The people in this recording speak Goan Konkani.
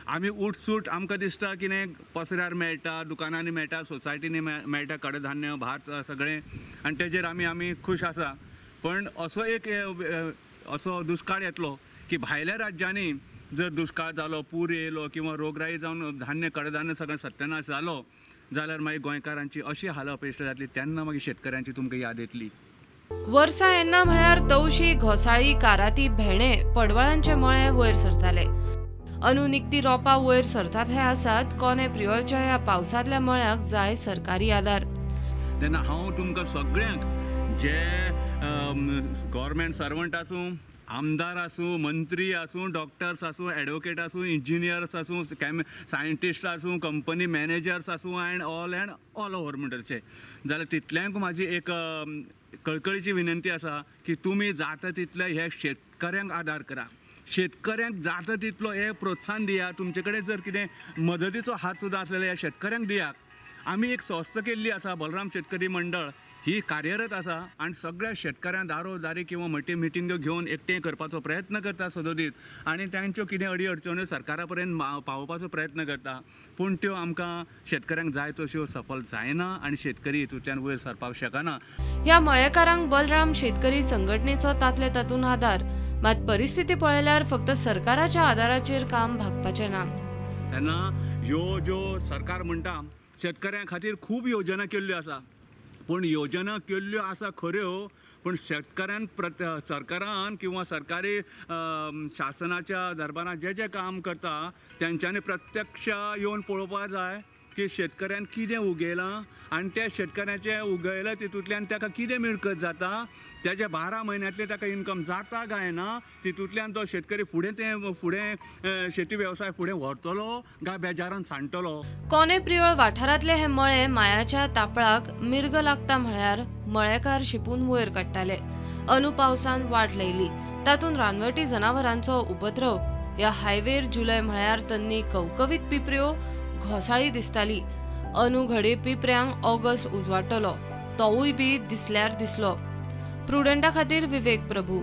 आमी उठसूट आमकां दिसता कितें पसऱ्यार मेळटा, दुकानांनी मेळटा, सोसायटींनी मेळटा कडधान्य भात सगळें, आनी तेजेर आमी आमी खूश आसा. पण असो एक असो दुश्काळ येतलो की भायल्या राज्यांनी जर दुश्काळ जालो, पूर येयलो किंवा रोगराई जावन धान्य कडधान्य सगळें सत्यानाश जालो जाल्यार मागीर गोंयकारांची अशी हाल अपेश्टा जातली, तेन्ना मागीर शेतकऱ्यांची तुमकां याद येतली. वर्सा येन्ना म्हळ्यार तवशी, घोसाळी, काराती, भेणे, पडवळांचे मळे वयर सरताले. अनू निकती रोपा वयर सरतात हे आसात कोणे प्रियोळच्या ह्या पावसांतल्या मळ्याक जाय सरकारी आदार. तेन्ना हांव तुमकां सगळ्यांक जे गव्हर्मेंट सर्वंट आसूं, आमदार आसूं, मंत्री आसूं, डॉक्टर्स आसूं, एडवोकेट आसूं, इंजिनियर्स आसूं, सायंटिस्ट आसूं, कंपनी मॅनेजर्स आसूं, एंड ऑल ओवर म्हणटचे जाल्यार तितल्यांक म्हाजी एक कळकळीची विनंती आसा की तुमी जाता तितले हे शेतकऱ्यांक आदार करा, शेतकऱ्यांक जाता तितलो हे प्रोत्साहन दिया. तुमचे कडेन जर कितें मदतीचो हात सुद्दां आसलेलो ह्या शेतकऱ्यांक दियात. आमी एक संस्था केल्ली आसा, बलराम शेतकरी मंडळ, ही कार्यरत आसा आनी सगळ्या शेतकऱ्यांक दारोदारी किंवा मिटिंग्यो घेवन एकठांय करपाचो प्रयत्न करता सदोदीत, आनी तांच्यो कितें अडी अडचण्यो सरकारा पर्यंत पावोवपाचो प्रयत्न करता. पूण त्यो आमकां शेतकऱ्यांक जाय तश्यो सफल जायना आनी शेतकरी हितूंतल्यान वयर सरपाक शकना. ह्या मळेकारांक बलराम शेतकरी संघटनेचो तातले तातूंत आदार, मात परिस्थिती पळयल्यार फक्त सरकाराच्या आदाराचेर काम भागपाचें ना. तेन्ना ह्यो ज्यो सरकार म्हणटा शेतकऱ्यां खातीर खूब योजना केल्ल्यो आसा, पूण योजना केल्ल्यो आसा खऱ्यो, पूण शेतकऱ्यान सरकारान किंवा सरकारी शासनाच्या दरबारान जे जे काम करता तेंच्यांनी प्रत्यक्ष येवन पळोवपाक जाय की शेतकऱ्यान कितें उगयलां आनी त्या शेतकऱ्याचें उगयलां तितूंतल्यान ताका कितें मिळकत जाता, तेज्या 12 म्हयन्यांतलें ताका इनकम जाता काय ना, तितूंतल्यान तो शेतकरी फुडें तें फुडें शेती वेवसाय फुडें व्हरतलो काय बेजारान सांडटलो. कोणे प्रियोळ वाठारांतले हे मळे मायाच्या तापळाक मिर्ग लागता म्हळ्यार मळेकार शिपून वयर काडटाले. अनू पावसान वाट लायली, तातूंत रानवटी जनावरांचो उपद्रव. ह्या हायवेर जुलय म्हळ्यार तन्नी कवकवीत पिपऱ्यो घोसाळी दिसताली. अनू घडये पिपऱ्यांक ऑगस्ट उजवाडटलो, तोवूय बी दिसल्यार दिसलो. प्रुडंटा खातीर विवेक प्रभू.